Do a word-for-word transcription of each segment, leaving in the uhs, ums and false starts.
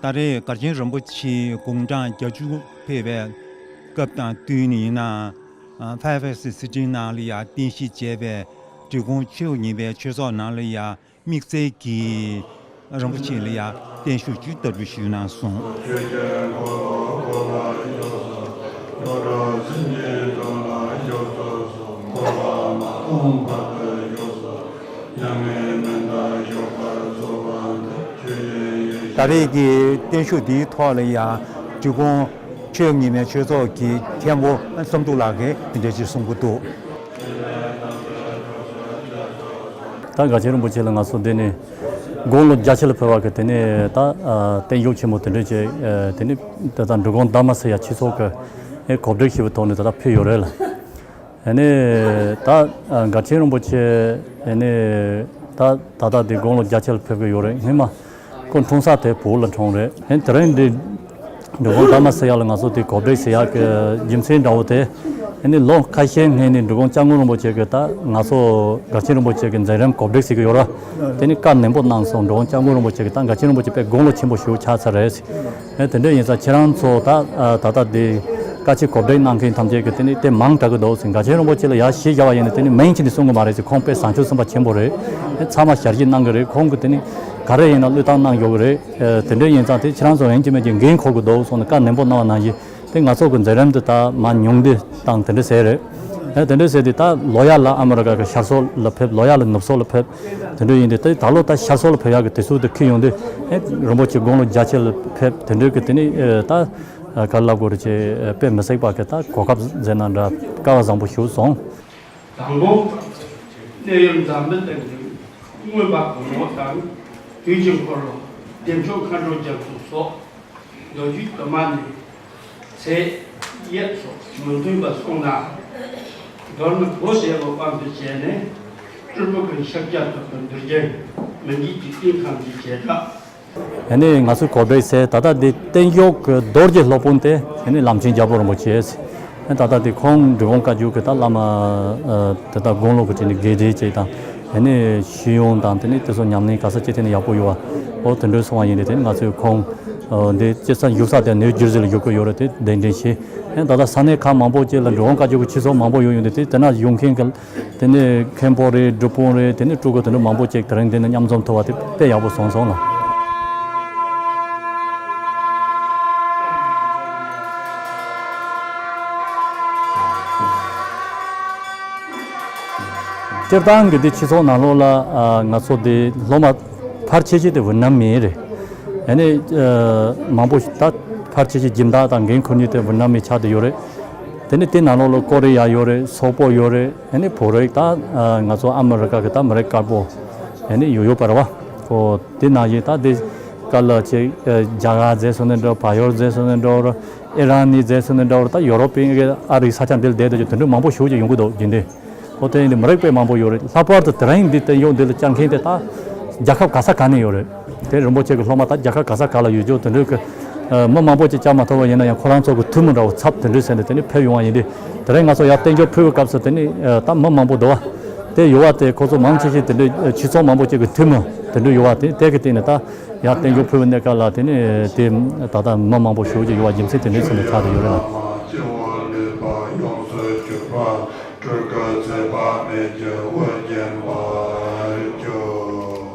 ད་རེས་མགར་ཆེན་རིན་པོ་ཆེ་དགུང་གྲངས་བརྒྱད་ཅུ་ཕེབས་པའི་སྐབས་དང་བསྟུན་ནས་ཡིན་ན། ཕའེ་ཕེ་སི་སི་ཊིན་ནང་ལ་ཡང་རྟེན་གཞི་བྱས་པའི་འབྲི་གུང་ཆོས་ཉི་མའི་ཆོས་ཚོགས་ནང་ལ་ཡང་དམིགས་བསལ་གྱིས་རིན་པོ་ཆེ་ལ་ཡང་བརྟན་བཞུགས་ཅིག་བསྟར་འབུལ་ཞུས་གནང་སོང་། ད་རེས་ཀྱི་བརྟན་བཞུགས་འདིའི་ཐོག་ལ་ཡང་འབྲི་གུང་ཆོས་ཉི་མའི་ཆོས་ཚོགས་ཀྱི་མཁན་པོ་བསམ་གྲུབ་ལགས་ཀྱིས་འདི་འདྲ་ཞིག་གསུང་གི་འདུག། ད་མགར་ཆེན་རིན་པོ་ཆེ་ལ་ང་ཚོ་འདི་ནས་དགུང་ལོ་བརྒྱད་ཅུ་ལ་ཕེབས་པ་གི་དེ་ནས་ད་བརྟན་བཞུགས་ཆེན་མོ་དེ་འདྲ་བྱས། དེ་ནས་ད་ལྟ་འབྲི་གུང་དྷརྨ་ས་ཡ་ཆོས་ཚོགས་ཀྱི་གོ་སྒྲིག་ཞུས་པའི་ཐོག་ནས་ད་ལྟ་ཕེབས་ཡོད་རེད་ལ། ཨ་ནི་ད་མགར་ཆེན་རིན་པོ་ཆེ་ཨ་ནི་ད་ད་ལྟ་དེ་དགུང་ལོ་བརྒྱད་ཅུ་ལ་ཕེབས་ཀྱི་ཡོད་རེད། སྔོན་མ་ཁོང་འཁྲུངས་ས་དེ་བོད་ལ་འཁྲུངས་རེད། ཨ་ནི་དེ་རིང་འདི་འབྲི་གུང་དྷརྨ་ས་ཡ་ལ་ང་ཚོ་དེ་གོ་སྒྲིག་ཟེར་ཡག་གི་རྒྱུ་མཚན་འདྲ་བོ་དེ། ཨ་ནི་ལོ་ཁ་ཤས་སྔོན་ནས་འབྲི་གུང་སྐྱབས་མགོན་རིན་པོ་ཆེ་གི་ད་ང་ཚོ་མགར་ཆེན་རིན་པོ་ཆེ་གི་མཛད་རིམ་གོ་སྒྲིག་ཟེར་གི་ཡོད་ར། དེ་ནི་བཀའ་ནན་པོ་གནང་སོང་། འབྲི་གུང་སྐྱབས་མགོན་རིན་པོ་ཆེ་གི་ད་མགར་ཆེན་རིན་པོ་ཆེ་དཔེ་དགུང་ལོ་ཆེན་པོ་ཞིག་ཆགས་ཚར་རེད། ཨེ་དེ་འདྲ་ཡིན་ཙང་ཁྱེད་རང་ཚོ་ད་ད་ལྟ་འདི་བཀའ་ཆོས་གོ་སྒྲིག་གནང་མཁན་ཐམས་ཅད་ཀྱིས་དེ་ནི་དེ་མང་དྲགས་ཀྱི་འདུག་ཟེར། མགར་ཆེན་རིན་པོ་ཆེ་ལ་ཡར་གཞི་བཞག་པ་ཡིན་ན་དེ་ནི་མིང་ཅིག་ནི་གསུང་གི་མ་རེད་ཟེར། ཁོང་དཔེ་བཟང་སྤྱོད་སེམས་པ་ཆེན་པོ་རེད། ཨེ་ཚང་མ་ཞལ་བཞེས་གནང་གི་རེད། ཁོང་གིས་དེ་ནི་ག་རེ་ཡིན་ན་བློས་བཏང་གནང་ཡོད་ཀྱི་རེད། ཨེ་དེ་འདྲ་ཡིན་ཙང་དེ་ཁྱེད་རང་ཚོ་ཡིན་གཅིག་མིན་གཅིག་འགན་འཁུར་དགོས་འདུག་གསུངས་ནས་བཀའ་ནན་པོ་གནང་བ་ནང་བཞིན་དེ་ང་ཚོ་གི་མཛད་རིམ་དེ་ད་མར་ཉུང་བསྡུས་བཏང་དེ་འདྲ་ཟེར་རེད། ཨེ་དེ་འདྲ་ཟེར་དུས་ད་ལོ་ཡག་ལ་ཨ་མི་རི་ཀ་གི་ཤར་ཕྱོགས་ལ་ཕེབས། ལོ་ཡག་ལ་ནུབ་ཕྱོགས་ལ་ཕེབས། དེ་འདྲ་ཡིན་དུས་ད་ད་ལོ་ད་ཤར་ཕྱོགས་ལ་ཕེབས་ཡག་གི་དུས་ཚོད་དེ་འཁེལ་ཡོང་དུས། ཨེ་རིན་པོ་ཆེ་དགུང་ལོ་བརྒྱད་ཅུ་ལ་ཕེབས། དེ་འདྲ་གི་དེ་ནི་ཨེ་ད་ག་རེ་ལབ་དགོས་རེད། ཅེས་དཔེ་མི་སྲིད་པ་གི་ད་གོ་སྐབས་མཛད་གནང་འདྲ་སྐལ་བ་བཟང་པོ་ཞིག་སོང་། དང་པོ། གནས་ཡུལ་འཛམ་བུ་གླིང་གི་མངོན་པ་གང་ལོ་དང་། དུས་ཀྱི་འཁོར་ལོ་བདེ་མཆོག་མཁའ་འགྲོ་རྒྱ་མཚོ་སོགས། མདོ་རྒྱུད་དུ་མ་ནས་ཚེ་ཡས་སོགས་མི་མཐུན་པ་སོང་ན། མདོར་ན་བོད་ཟེར་བ་དཔང་དུ་བྱས་ནས་སྤྲུལ་སྐུ་གི་ཤཱཀྱ་ཐུབ་པའི་མདོ་རྒྱན་མི་འཇིགས་ཀྱི་དབྱིངས་ཁམས་ཀྱི་བྱེ་བྲག་ཨ་ནི་ང་ཚོའི་གོ་སྒྲིག་ཟེར་ད་ལྟ་འདི་བརྟན་བཞུགས་ཀྱི་རྡོ་རྗེ་སློབ་དཔོན་དེ་ཨ་ནི་ལམ་ཆེན་རྒྱལ་པོ་རིན་པོ་ཆེ། ཨ་ད་ལྟ་དེ་ཁོང་འབྲི་གུང་བཀའ་བརྒྱུད་ཀྱི་ད་བླ་མ་ཨ་དེ་ད་དགུང་ལོ་གི་དེ་ནི་དགེ་འབྲེལ་བཅས་དང་། ཨ་ནི་ཤེས་ཡོན་དང་དེ་ནི་དེ་ཚོ་ཉམས་ལེན་ག་ས་ཅི་ཐད་ནས་ཡག་པོ་ཡོད་པ། འོ་དེ་འདྲ་སོང་བ་ཡིན་དེ་དེ་ནི་ང་ཚོས་ཁོང་ཨ་འདི་སྤྱི་ས་བཞུགས་ས་དེ་ནིའུ་ཇར་སི་ལ་བཞུགས་ཀྱི་ཡོད་རེད། དེ་གདན་འདྲེན་བྱས། ཨ་ད་ལྟ་ས་གནས་ཁག་མང་པོ་ཅིག་ལ་འབྲི་གུང་བཀའ་བརྒྱུད་ཀྱི་ཆོས་ཚོགས་མང་པོ་ཡོད་ཡོད་དེ་དེ་དེ་ན་ཡོང་མཁན་གྱི་དེ་ནི་མཁན་པོ་རེད། སྒྲུབ་དཔོན་རེད། དེ་ནི་སྤྲུལ་སྐུ་དེ་འདྲ་མང་པོ་ཅིག་དེ་རིང་འདི་ནས་མཉམ་འཛོམས་ཐུབ་པ་དེ་དཔེ་ཡག་པོ་སོང་སོང་ལ། སྤྱིར་བཏང་གི་དེ་སྤྱི་ཚོགས་ནང་ལོགས་ལ་ཨ་ང་ཚོ་དེ་སློབ་མ་ཕལ་ཆེ་ཤོས་དེ་ཝེ་ནམ་མི་རེད། ཡང་ནི་ཨ་མང་པོ་ཞིག་ད་ཕལ་ཆེ་ཤོས་སྦྱིན་བདག་དང་འགན་འཁུར་མཁན་དེ་ཝེ་ནམ་མི་ཆགས་བསྡད་ཡོད་རེད། དེ་ནི་དེ་ནང་ལོགས་ལ་ཀོ་རི་ཡ་ཡོད་རེད། སོག་པོ་ཡོད་རེད། ཨ་ནི་བོད་རིགས་དང་ང་ཚོ་ཨ་མི་རི་ཀ་གི་ད་མི་རིགས་དཀར་པོ་ཨ་ནི་ཡོད་ཡོད་པ་རེད་བ། ཁོ་དེ་ནང་བཞིན་ད་དེ་ག་ལ་ཅིག་རྒྱ་གར་ཟེར་སོང་ནའི་འདྲ། བལ་ཡུལ་ཟེར་སོང་ནའི་འདྲ། ཨི་རན་ནི་ཟེར་སོང་ནའི་འདྲ། ད་ཡོ་རོབ་པའི་ཨ་རིའི་ས་ཆ་འདི་ལ་བསྡད་དེ་དེ་འདྲ་མང་པོ་ཞེ་པོ་ཅིག་ཡོང་གི་འདུག་རྒྱུན་ལྡན། ཨོ་དེ་ཡིན་དུས་མི་རིགས་དཔེ་མང་པོ་ཡོད་རེད། ལྷག་པར་དུ་དེ་རིང་འདི་བསྟན་བཞུགས་འདི་ལ་བཅར་མཁན་དེ་ད་རྒྱལ་ཁབ་ག་ས་ག་ནས་ཡོད་རེད། དེ་རིན་པོ་ཆེ་གི་སློབ་མ་ད་རྒྱལ་ཁབ་ག་ས་ག་ལ་ཡོད་རྒྱུ་དེ་འདྲའི་གི་མི་མང་པོ་ཅིག་བཅར་མ་ཐུབ་པ་ཡིན་ན་ཡང་ཁོ་རང་ཚོ་གི་འཐུས་མི་འདྲ་བོ་ཚབ་དེ་འདྲའི་ཟེར་ནས་དེ་ནས་ཕེབས་ཡོང་བ་ཡིན་དུས། དེ་རིང་ང་ཚོ་ཡར་བསྟན་བཅོས་ཕུལ་བའི་སྐབས་སུ་དེ་ནས་ད་མི་མང་པོ་འདུག་བ། དེ་ཡོད་བ་དེ་ཁོ་ཚོ་མང་ཆེ་ཤོས་དེ་འདྲའི་སྤྱི་ཚོགས་མང་པོ་ཅིག་གི་འཐུས་མི་དེ་འདྲ་ཡོད་བ། དེ་དེ་གི་སྟེང་ནས་ད་ཡར་བསྟན་བཅོས་ཕུལ་བའི་གནས་སྐབས་ལ་དེ་ནས་དེ་ད་ལྟ་མི་མང་པོ་ཞེ་པོ་ཅིག་ཡོད་བ། རྒྱུ་མཚན་དེ་འདྲའི་ཚོ་ནས་ཆགས་བསྡད་ཡོད་རེད་ལ། སྤྲུལ་སྐུ་མཛད་པ་མེད་ཀྱི་ཨོ་རྒྱན་པར་གྱུར།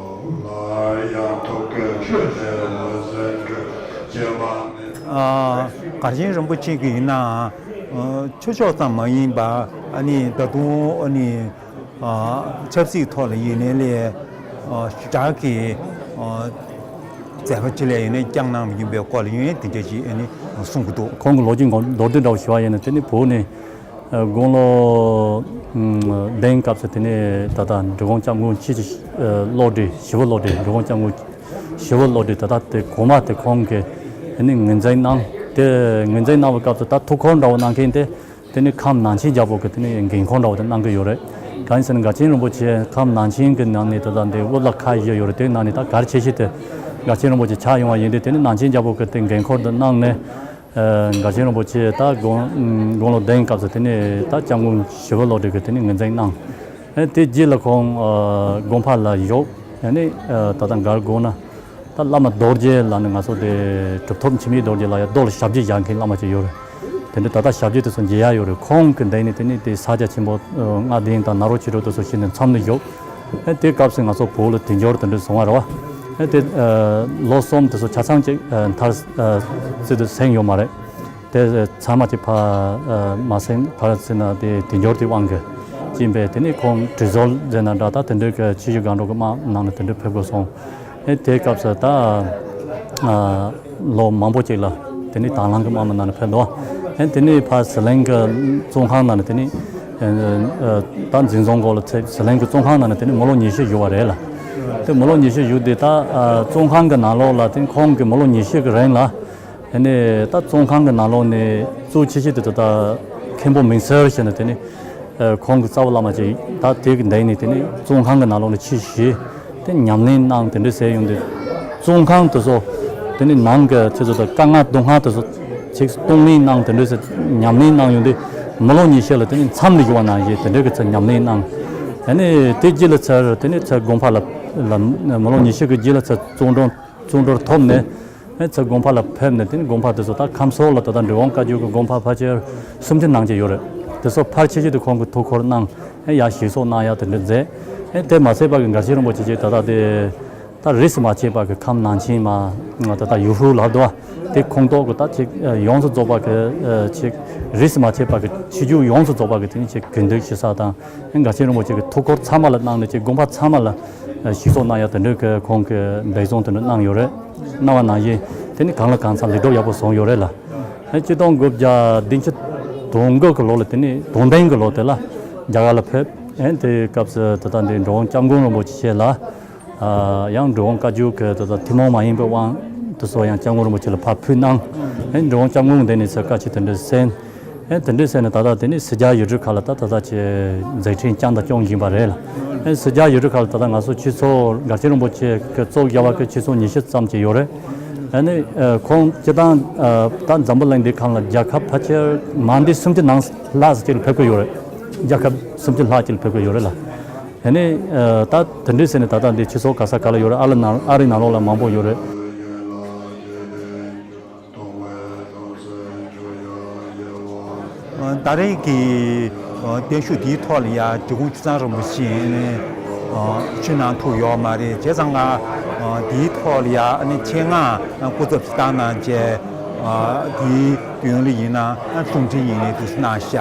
སླར་ཡང་ཐུགས་ཀྱི་ཤུལ་ལས་འོད་ཟེར་འཕྲོས། སྐྱེ་བ་མེད། ཨ་མགར་ཆེན་རིན་པོ་ཆེ་གིས་ཡིན་ནའང་ཆོས་ཕྱོགས་ཙམ་མ་ཡིན་པར་ཨ་ནི་ད་དུང་ཨ་ནི་ཨ་ཆབ་སྲིད་ཐོག་ལ་ཡིན་ནའི་ལས་ཨ་ཞེ་དྲག་གི་ཨ་མཛད་པ་ཅིག་ལ་ཡིན་ནའི་བསྐྱངས་གནང་བ་ཡིན་པའི་སྐོར་ལ་ཡང་དེ་འདྲ་ཞིག་ཨ་ནི་གསུང་གི་འདུག་ཁོང་གི་ལོ་རྒྱུས་མདོར་བསྡུས་འདྲ་བོ་ཞུ་བ་ཡིན་ན་དེ་ནི་བོད་ནས། ཨ་དགུང་ལོ་ཨ་བདུན་སྐབས་སུ་དེ་ནས་ད་ལྟ་འབྲི་གུང་སྐྱབས་མགོན་ཆེ་བཞི་ཨ་བློ་གྲོས་ཞི་བ་བློ་གྲོས། འབྲི་གུང་སྐྱབས་མགོན་ཞི་བ་བློ་གྲོས་ད་ལྟ་དེ་གོང་མ་དེ་ཁོང་གིས་དེ་ནས་ངོས་འཛིན་གནང་། དེ་ངོས་འཛིན་གནང་བའི་སྐབས་སུ་ད་ཐུགས་ཁུར་འདྲ་བོ་གནང་མཁན་དེ་དེ་ནས་ཁམས་ནང་ཆེན་རྒྱལ་པོ་གི་དེ་ནས་འགན་ཁུར་འདྲ་བོ་དེ་གནང་གི་ཡོད་རེད། གང་ཡིན་ཟེར་ན་མགར་ཆེན་རིན་པོ་ཆེ་ཁམས་ནང་ཆེན་གི་ནང་ནས་ད་ལྟ་འདི་དབུ་བླ་ཁག་བཞི་ཡོད་རེད། དེའི་ནང་ནས་ད་གལ་ཆེ་ཤོས་དེ་མགར་ཆེན་རིན་པོ་ཆེ་ཆགས་ཡོང་བ་ཡིན་དུས་དེ་ནས་ནང་ཆེན་རྒྱལ་པོ་གི་དེ་འགན་ཁུར་དེ་གནང་ནས། ཨ་མགར་ཆེན་རིན་པོ་ཆེ་ད་དགུང་དགུང་ལོ་བདུན་སྐབས་སུ་དེ་ནས་ད་སྐྱབས་མགོན་ཞི་བ་བློ་གྲོས་ཀྱིས་དེ་ནས་ངོས་འཛིན་གནང་། ཨ་དེ་རྗེས་ལ་ཁོང་ཨ་དགོན་པ་ལ་བཞུགས། ཨ་ནི་ཨ་ད་ལྟ་མགར་དགོན་ན་ ད་བླ་མ་རྡོ་རྗེ་ལ་ནི་ང་ཚོ་དེ་གྲུབ་ཐོབ་འཆི་མེད་རྡོ་རྗེ་ལ་ཡང་རྡོ་ལ་ཞབས་ཕྱི་བཞག་མཁན་བླ་མ་ཅིག་ཡོད་རེད། དེ་འདྲ་ད་ལྟ་ཞབས་ཕྱི་དེ་ཚོ་མཇལ་ཡ་ཡོད་རེད། ཁོང་གི་འདས་ནས་དེ་ནི་དེ་ས་སྐྱ་ཆེན་པོ་ལྔ་ལྡན་དང་ནཱ་རོ་ཆོས་གྲོགས་དེ་ཚོ་ཤི་ནས་མཚམས་ནས་བཞུགས། ཨེ་དེ་སྐབས་སུ་ང་ཚོ་བོད་ལ་དལ་འབྱོར་དེ་འདྲ་བྱུང་བ་རེད་བ། ཨེ་དེ་ལོ་གསུམ་དེ་ཚོ་ཆ་ཚང་ཅིག་མཐར་ཚུད་དུ་ཟིན་ཡོད་མ་རེད། དེ་ཚང་མ་ཅིག་ཕ་མ་སེང་ཕར་ཟེར་ན་དེ་དལ་འབྱོར་དེ་དབང་གིས་ཅིག་པས། དེ་ནས་ཁོང་དྲི་བཟོ་ཟེར་ན་འདྲ། ད་དེ་འདྲའི་གི་ཆུ་བཞི་སྒང་དྲུག་གི་དམག་ནང་ནས་དེ་འདྲའི་ཕེབས་དགོས་སོང་། ཨེ་དེ་སྐབས་སུ་ད་ལོ་མང་པོ་ཅིག་ལ་དེ་ནས་དང་བླངས་གི་དམག་མི་ནང་ནས་ཕེབས་འདུག་ཨེ་དེ་ནས་ཕར་ཟི་ལིང་གི་བཙོན་ཁང་ནང་ནས་དེ་ནས་ད་འཛིན་བཟུང་འགོག་ལ་ཚེ་ཟི་ལིང་གི་བཙོན་ཁང་ནང་ནས་དེ་ནས་མི་ལོ་ཉི་ཤུ་བཞུགས་པ་རེད་ལ། དེ་མི་ལོ་ཉི་ཤུ་བཞུགས་དེ་ད་བཙོན་ཁང་གི་ནང་ལོགས་ལ་དེ་ཁོང་གི་མི་ལོ་ཉི་ཤུ་གི་རིང་ལ། ཨ་ནི་ད་བཙོན་ཁང་གི་ནང་ལོགས་ནས་གཙོ་ཆེ་ཤོས་དེ་ད་ལྟ་མཁན་པོ་མིང་གསལ་ཞེས་ནས་དེ་ནི་ཁོང་གི་རྩ་བ་བླ་མ་ཅིག་ད་དེ་གི་འདས་ནས་དེ་ནི་བཙོན་ཁང་གི་ནང་ལོགས་ནས་ཆོས་ཞུས་ཏེ་ཉམས་ལེན་གནང་དེ་འདྲ་ཟེར་ཡོང་དུས། བཙོན་ཁང་དེ་ཚོ་དེ་ནི་ནང་གི་ཆེད་དུ་དཀའ་ངལ་སྡུག་བསྔལ་དེ་ཚོ་ཅིག་གཏོང་ལེན་གནང་དེ་འདྲ་ཟེར་ཉམས་ལེན་གནང་ཡོང་དུས། མི་ལོ་ཉི་ཤུ་ལ་དེ་ནི་མཚམས་ལ་བཞུགས་པ་ནང་བཞིན་དེ་འདྲ་གི་ཚེ་ཉམས་ལེན་གནང་། ཨ་ནི་དེ་རྗེས་ལ་ཚར་དེ་ནི་ཚར་དགོན་པ་ལ་ལ་མི་ལོ་ཉི་ཤུ་གི་རྗེས་ལ་ཚར་བཙོན་གྲོལ་བཙོན་གྲོལ་ཐོབ་ནས། ཨེ་ཚེ་དགོན་པ་ལ་ཕེབས་ནས་དེ་ནི་དགོན་པ་དེ་ཚོ་ད་ཁམས་སོག་ལ་ད་ལྟ་འབྲི་གུང་བཀའ་བརྒྱུད་ཀྱི་དགོན་པ་ཕལ་ཆེར་སུམ་ཅུ་ནང་བཞིན་ཡོད་རེད། དེ་ཚོ་ཕལ་ཆེ་ཤོས་དེ་ཁོང་གིས་ཐུགས་ཁུར་གནང་། ཨེ་ཡར་ཞིག་གསོ་གནང་ཡ་དེ་འདྲ་མཛད། ཨེ་དེ་མ་ཚད་པ་གི་འགའ་ཤས་རིན་པོ་ཆེ་ཅིག་ད་ལྟ་དེ་ད་རིས་སུ་མ་ཆད་པ་གི་ཁམས་ནང་ཆེན་མ་ད་ལྟ་ཡུལ་ཧྲུའུ་ལབ་འདུག་བ། དེ་ཁོངས་གཏོགས་ཀྱི་ད་ཅིག་ཡོངས་སུ་རྫོགས་པ་གི་ཅིག་རིས་སུ་མ་ཆད་པ་གི་ཆོས་བརྒྱུད་ཡོངས་སུ་རྫོགས་པ་གི་དེ་ནི་ཅིག་དགེ་འདུན་ཞུ་ས་དང་། ཨེ་འགའ་ཤས་རིན་པོ་ཆེ་གི་ཐུགས་ཁུར་ཚང་མ་ལ་གནང་ནས་ཅིག་དགོན་པ་ཚང་མ་ལ་ཞིག་གསོ་གནང་ཡ་དེ་འདྲའི་གི་ཁོང་གི་འབད་བརྩོན་དེ་འདྲ་གནང་ཡོད་རེད། གནང་བ་ནང་བཞིན་དེ་ནི་གང་ལ་གང་འཚམ་ལེགས་གྲུབ་ཡག་པོ་བྱུང་ཡོད་རེད་ལ། ཨེ་ཆིག་སྟོང་དགུ་བརྒྱ་བདུན་ཅུ་དོན་དགུ་གི་ལོ་ལ་དེ་ནི་དོན་ལྡན་གི་ལོ་དེ་ལ་རྒྱ་གར་ལ་ཕེབས། ཨེ་དེའི་སྐབས་སུ་ད་ལྟ་འདི་འགྲོ་བོ་སྐྱབས་མགོན་རིན་པོ་ཆེ་ལ། ཡང་འགྲོ་བོ་བཀའ་བརྒྱུད་ཀྱི་ད་ལྟ་ཐུན་མོང་མ་ཡིན་པའི་དབང་དུ་སོགས་ཡང་སྐྱབས་མགོན་རིན་པོ་ཆེ་ལ་ཕར་ཕུལ་གནང་། ཨེ་འགྲོ་བོ་སྐྱབས་མགོན་འདི་ནས་ཚེ་བཀའ་ཆོས་དེ་འདྲ་གསན། ཨེ་དེ་འདྲ་གསན་ནས་ད་ལྟ་དེ་ནས་གཟི་རྒྱལ་ཡུལ་གྲུ་ཁག་ལ་ད་ད་ལྟ་ཆེ་མཛད་འཕྲིན་བསྐྱངས་དང་སྐྱོང་བཞིན་པ་རེད་ལ། ཨེ་གཟི་རྒྱལ་ཡུལ་གྲུ་ཁག་ལ་ད་ལྟ་ང་ཚོ་ཆོས་ཚོགས་མགར་ཆེན་རིན་པོ་ཆེ་གི་གཙོ་བཞག་པ་གི་ཆོས་ཚོགས་ཉི་ཤུ་ཙམ་ཅིག་ཡོད་རེད། ཨ་ནི་ཁོང་སྤྱི་བཏང་ད་འཛམ་བུ་གླིང་འདི་སྒང་ལ་རྒྱལ་ཁབ་ཕལ་ཆེར་མང་འདི་སུམ་ཅུ་ནང་ལྷག་ཙམ་ཅིག་ལ་ཕེབས་ཀྱི་ཡོད་རེད། རྒྱལ་ཁབ་སུམ་ཅུ་ལྷག་ཅིག་ལ་ཕེབས་ཀྱི་ཡོད་རེད་ལ། ཨ་ནི་ད་དེ་འདྲའི་ཟེར་ནས་ད་ལྟ་འདི་ཕྱི་སོག་ག་ས་ག་ལ་ཡོད་རེད། ཨ་ལ་ནང་ཨ་རི་ནང་ལོགས་ལ་མང་པོ་ཡོད་རེད། ད་རེས་ཀྱི་བརྟན་བཞུགས་འདིའི་ཐོག་ལ་ཡ་འབྲི་གུང་ཆུ་ཚང་རིན་པོ་ཆེ་ཆུ་ནང་ཐུག་ཡོད་མ་རེད། བྱས་ཙང་ང་འདིའི་ཐོག་ལ་ཡ་ཨ་ནི་ཆེད་མངགས་སྐུ་ཚབ་ཅིག་བཏང་གནང་བྱས། འདིའི་མདུན་ལ་ཡིན་ན་གསུང་འཕྲིན་ཡིན་ནའི་འདུག་གནང་ཤག་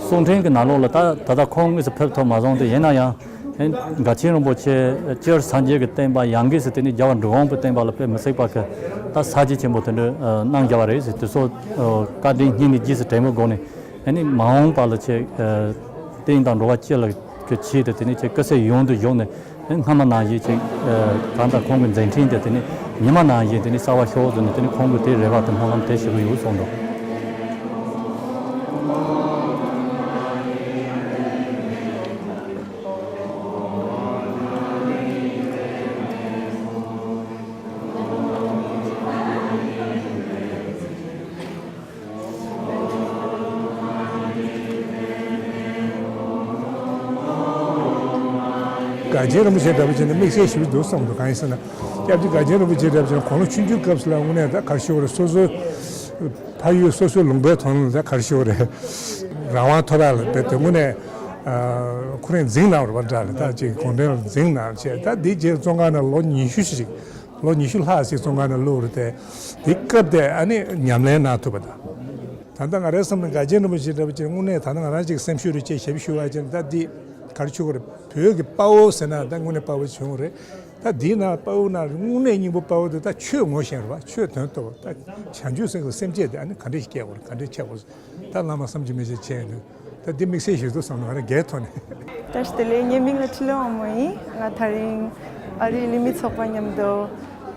གསུང་འཕྲིན་གྱི་ནང་ལོགས་ལ་ད་ད་ལྟ་ཁོང་དངོས་སུ་ཕེབས་ཐུབ་མ་སོང་སྟེ། ཡིན་ན་ཡང་། ཨེ་མགར་ཆེན་རིན་པོ་ཆེ་སྤྱིར་སངས་རྒྱས་ཀྱི་བསྟན་པ་ཡང་སྒོས་སུ་དེ་ནི་རྒྱལ་བ་འབྲི་གུང་པའི་བསྟན་པ་ལ་དཔེ་མི་སྲིད་པ་གི་ད་ས་བཅད་ཆེན་པོ་དེ་འདྲ་གནང་བཞག་པ་རེད་ཟེར། དེ་ཚོ་བཀའ་དྲིན་སྙིང་ནས་རྗེས་སུ་དྲན་པའི་སྒོ་ནས། ཨ་ནི་མ་འོངས་པ་ལ་ཆེ་བསྟན་དང་འགྲོ་བ་སྤྱི་ལ་གི་ཆེད་དུ་དེ་ནི་ཆེ་སྐུ་ཚེ་ཡུན་དུ་བཞུགས་ནས། ཨེ་སྔ་མ་ནང་བཞིན་ཆེ་གང་ལྟར་ཁོང་གི་མཛད་འཕྲིན་དེ་དེ་ནི་ཉི་མ་ནང་བཞིན་དེ་ནི་གསལ་བ་ཤོག་ཟེར་ནས། དེ་ནི་ཁོང་གི་དེ་རེ་བ་དང་སྨོན་ལམ་དེ་ཞུ་གི་ཡོད་གསུངས་འདུག་མགར་ཆེན་རིན་པོ་ཆེ་འདྲ་པོ་བྱས་ན་དམིགས་བསལ་ཞིག་འདུག་བསམ་འདུག་གང་ཡིན་ཟེར་ན། སྐྱབས་རྗེ་མགར་ཆེན་རིན་པོ་ཆེ་འདྲ་པོ་བྱས་ན་དགུང་ལོ་ཆུང་ཆུང་སྐབས་སུ་ལ་དངོས་གནས་ད་ག་རེ་ཞུ་དགོས་རེད། སོ་སོའི་ཕ་ཡུལ་སོ་སོའི་ལུང་པའི་དོན་ལ་ད་ག་རེ་ཞུ་དགོས་རེད། རང་དབང་ཐོབ་ཡ་ལ་དེ་དེ་དངོས་གནས་ཁོ་རང་འཛིང་གནང་བ་འདྲ་ལ། ད་ཅིག་གུང་ཁྲན་ལ་འཛིང་གནང་བྱས། ད་འདི་རྗེས་བཙོན་ཁང་ནང་ལོ་ཉི་ཤུ་ཞིག་ལོ་ཉི་ཤུ་ལྷག་ཞིག་བཙོན་ཁང་ནང་བླུགས་རེད་དེ། དེ་སྐབས་དེ་ཨ་ནི་ཉམས་ལེན་གནང་ཐུབ་པ་དང་། ད་ལྟ་ང་རའི་བསམ་ན་མགར་ཆེན་རིན་པོ་ཆེ་འདྲ་པོ་ཅིག་དངོས་གནས་ད་ལྟ་ང་རང་ཅིག་སེམས་ཤུགས་རེ་བཅས་ཞབས་ཞུ་བ་ཅན་ད་འདི་ག་རེ་ཆུ་གོ་རེ་བོད་ཀྱི་དཔའ་བོ་ཟེར་ན་ད་དངོས་གནས་དཔའ་བོ་བྱུང་རེད། ད་འདི་ན་དཔའ་བོ་ན་དངོས་གནས་སྙིང་པོ་དཔའ་བོ་དེ་ད་ཆོས་ངོ་ཤེས་རེད་བ། ཆོས་དོན་རྟོགས། ད་བྱང་ཆུབ་སེམས་ཀྱི་སེམས་བསྐྱེད་དེ་ཨ་ནི་ག་འདྲས་ཤིག་སྐྱེ་དགོས་རེད། ག་འདྲས་འཆད་དགོས་རེད། ད་བླ་མ་བསམ་གྱིས་མི་ཁྱབ་མཁྱེན་འདུག་ད་འདི་དམིགས་བསལ་ཞིག་འདུག་བསམ་ན་ང་རང་སྒེར་ཐོག་ནས། བཀྲ་ཤིས་བདེ་ལེགས། ངའི་མིང་ལ་ཁྲི་ལོ་དབང་མོ་ཡིན། ང་ད་རིང་ཨ་རིའི་ལི་མི་ཚོགས་པ་མཉམ་དུ་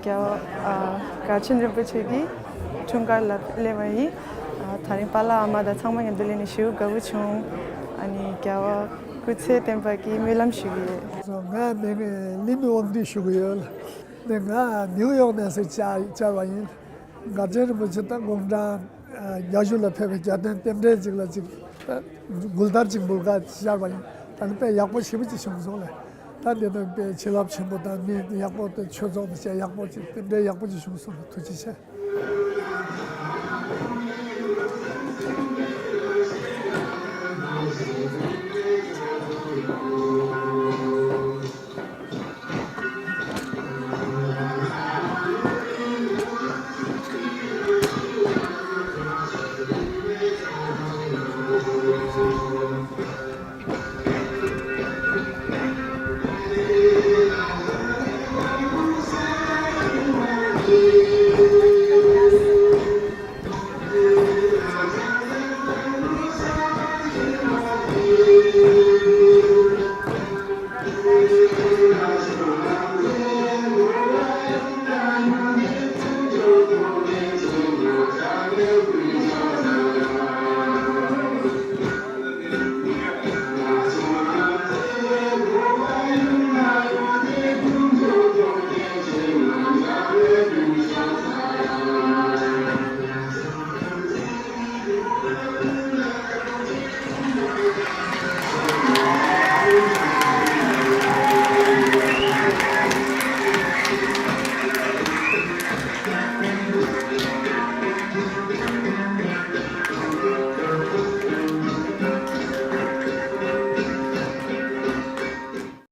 རྒྱལ་བ་ཨ་མགར་ཆེན་རིན་པོ་ཆེ་གི་འཁྲུངས་སྐར་ལ་སླེབས་པ་ཡིན། ཨ་ད་རིང་པཱ་ལགས་ཨ་མ་དང་ཚང་མ་མཉམ་དུ་སླེབས་ནས་ཞེ་པོ་དགའ་པོ་བྱུང་། ཨ་ནི་རྒྱལ་བ་སྐུ་ཚེ་བརྟན་པ་གི་སྨོན་ལམ་ཞུ་གི་ཡོད། ང་མིང་ལི་མི་དབང་འདུས་ཞུ་གི་ཡོད། ནི་ང་ནིའུ་ཡོག་ནས་སུ་བཅར་བཅར་བ་ཡིན། མགར་ཆེན་རིན་པོ་ཆེ་དང་དགུང་གྲངས་བརྒྱད་ཅུ་ལ་ཕེབས་པའི་རྒྱལ་བསྟན་རྟེན་འབྲེལ་ཅིག་ལ་ཅིག་ད་མགུལ་དར་ཅིག་འབུལ་ག་བཅར་བ་ཡིན། ད་ནི་དཔེ་ཡག་པོ་ཞེ་པོ་ཅིག་བྱུང་སོང་ལེ། ད་འདི་ནང་པའི་བྱིན་རླབས་ཆེན་པོ་དང་མི་ཡག་པོ་དང་ཆོས་ཚོགས་དང་བཅས་ཡག་པོ་ཅིག་དེ་འདྲའི་ཡག་པོ་ཅིག་བྱུང་སོང་། ཐུགས་རྗེ་ཆེ།